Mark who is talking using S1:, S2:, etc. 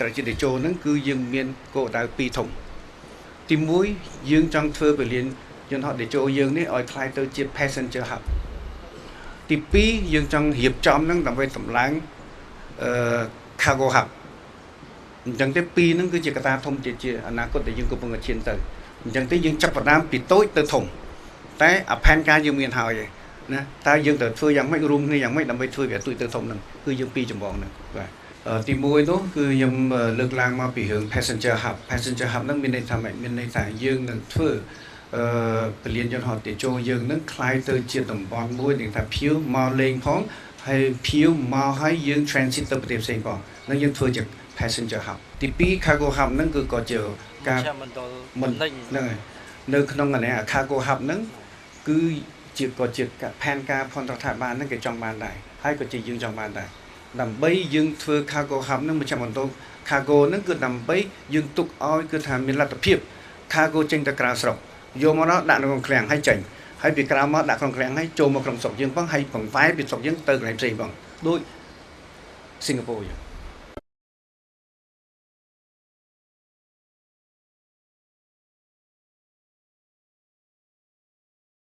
S1: ត្រជាតេជោហ្នឹង គឺយើងមានគោលដៅពីរធំ។ ទី1 យើងចង់ធ្វើពលានយន្តហោះតេជោយើងនេះឲ្យក្លាយទៅជា passenger hub។ ទី2 យើងចង់រៀបចំហ្នឹងដើម្បីសម្ឡើងអឺ cargo hub។ អញ្ចឹងទេ ពីរហ្នឹងគឺជាកត្តាធំជាអនាគតដែលយើងកំពុងតែឈានទៅ។ អញ្ចឹងទេ យើងចាប់ផ្ដើមពីតូចទៅធំ តែអផែនការយើងមានហើយណា តើយើងត្រូវធ្វើយ៉ាងម៉េច រួមគ្នាយ៉ាងម៉េចដើម្បីធ្វើវាទូចទៅធំហ្នឹង គឺយើងពីរចម្បងហ្នឹង បាទ។ ទី1នោះ គឺខ្ញុំលើកឡើងមកពីរឿង passenger hub។ passenger hub ហ្នឹងមានន័យថាម៉េច? មានន័យថាយើងនឹងធ្វើអឺពលានយន្តហោះតេជោយើងនឹងក្លាយទៅជាតំបន់មួយនឹងថាភៀវមកលេងផង ហើយភៀវមកហើយយើង transit ទៅប្រទេសផ្សេងផង នឹងយើងធ្វើជា passenger hub។ ទី2 cargo hub ហ្នឹងគឺក៏ជាការ
S2: មណ្ឌលហ្នឹង
S1: ហើយ នៅក្នុងអានេះ cargo hub ហ្នឹង គឺជាក៏ជាផែនការផនរដ្ឋាភិបាលហ្នឹងគេចង់បានដែរ ហើយក៏ជាយើងចង់បានដែរ ដើម្បីយើងធ្វើ cargo hub ហ្នឹង មជ្ឈមណ្ឌល cargo ហ្នឹង គឺដើម្បីយើងទុកឲ្យគឺថាមានលទ្ធភាព cargo ចេញទៅក្រៅស្រុក យកមកដល់ដាក់នៅក្នុងឃ្លាំងហើយចេញ ហើយពីក្រៅមកដាក់ក្នុងឃ្លាំងហើយចូលមកក្នុងស្រុកយើងផង ហើយបង្វែរពីស្រុកយើងទៅកន្លែងផ្សេងផង ដូចសិង្ហបុរី។